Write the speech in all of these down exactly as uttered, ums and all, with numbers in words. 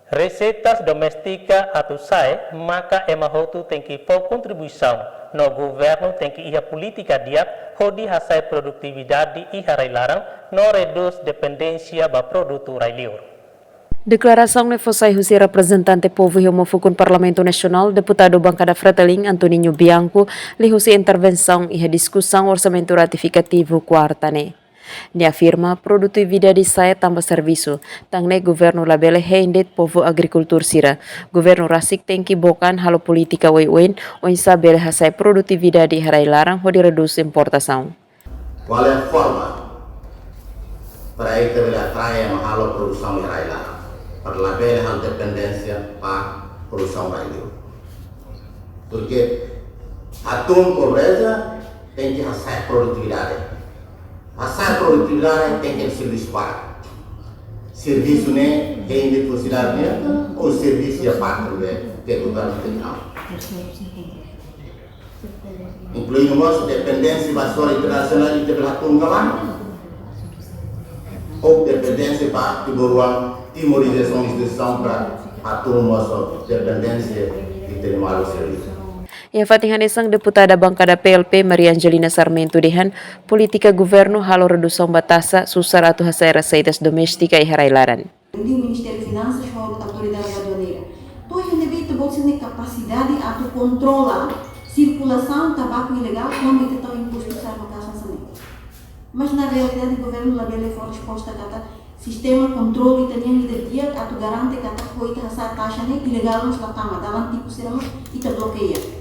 Reseitas doméstika atu sa'e, maka ema hotu tenke fó kontribuisaun, no governu tenke iha polítika di'ak hodi hasa'e produtividade iha rai-laran, no redús dependénsia ba produtu rai-liur. Deklarasaun ne'e fó sai husi reprezentante povu iha uma fukun Parlamentu Nasionál, deputadu bankada Fretilin, Antoninho Bianco, liuhusi intervensaun iha diskusaun orsamentu ratifikativu kuarta ne'e. Nia afirma, produtividade sa'e tanba servisu, tan ne'e governu labele hein de'it povu agrikultór sira. Governu rasik tenke book an halo polítika oioin, oinsá bele hasa'e produtividade iha rai-laran hodi redús importasaun. Qual é a forma para ita bele atrai ema halo produsaun iha rai-laran, para labele halo dependénsia ba produsaun rai-liur? Porque hatún pobreza tenke hasa'e produtividade. Hasa'e produtividade tenke servisu barak. Servisu ne'e hein de'it funsionáriu nian ka, ou servisu iha pátria ne'ebé ke governu tenke halo. Inkluindo mós dependénsia ba sora internasionál, ita bele hatún ka lae, ou dependénsia ba timoroan, timorizasaun instituisaun para hatún mós dependénsia ita-nia maluk servisu. Iha fatin hanesan, deputada bankada P L P, Maria Angelina Sarmento, dehan polítika governu halo redusaun ba taxa susar atu hasa'e reseitas doméstika iha rai-laran. Liu Ministériu Finansas ho Autoridade Aduaneira. To'o iha ne'ebé ita-boot sira-nia kapasidade atu kontrola sirkulasaun tabaku ilegál kuandu ita tau impostu sa'e maka'as hanesan ne'e? Mas na realidade governu labele fó resposta katak sistema kontrolu ita-nian ida di'ak atu garante katak ho ita hasa'e taxa ne'e ilegál mós la tama, dalan tipu sira mós ita blokeia.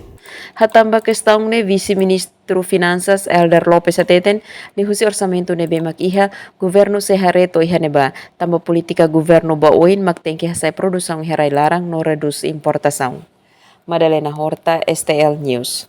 Hatán ba kestaun ne'e, Vise-Ministru Finansas, Helder Lopes, hateten, liuhusi orsamentu ne'ebé mak iha, governu sei haree to'o iha ne'ebá, tanba polítika governu ba oin mak tenke hasa'e produsaun iha rai-laran no redús importasaun. Madalena Horta, S T L News.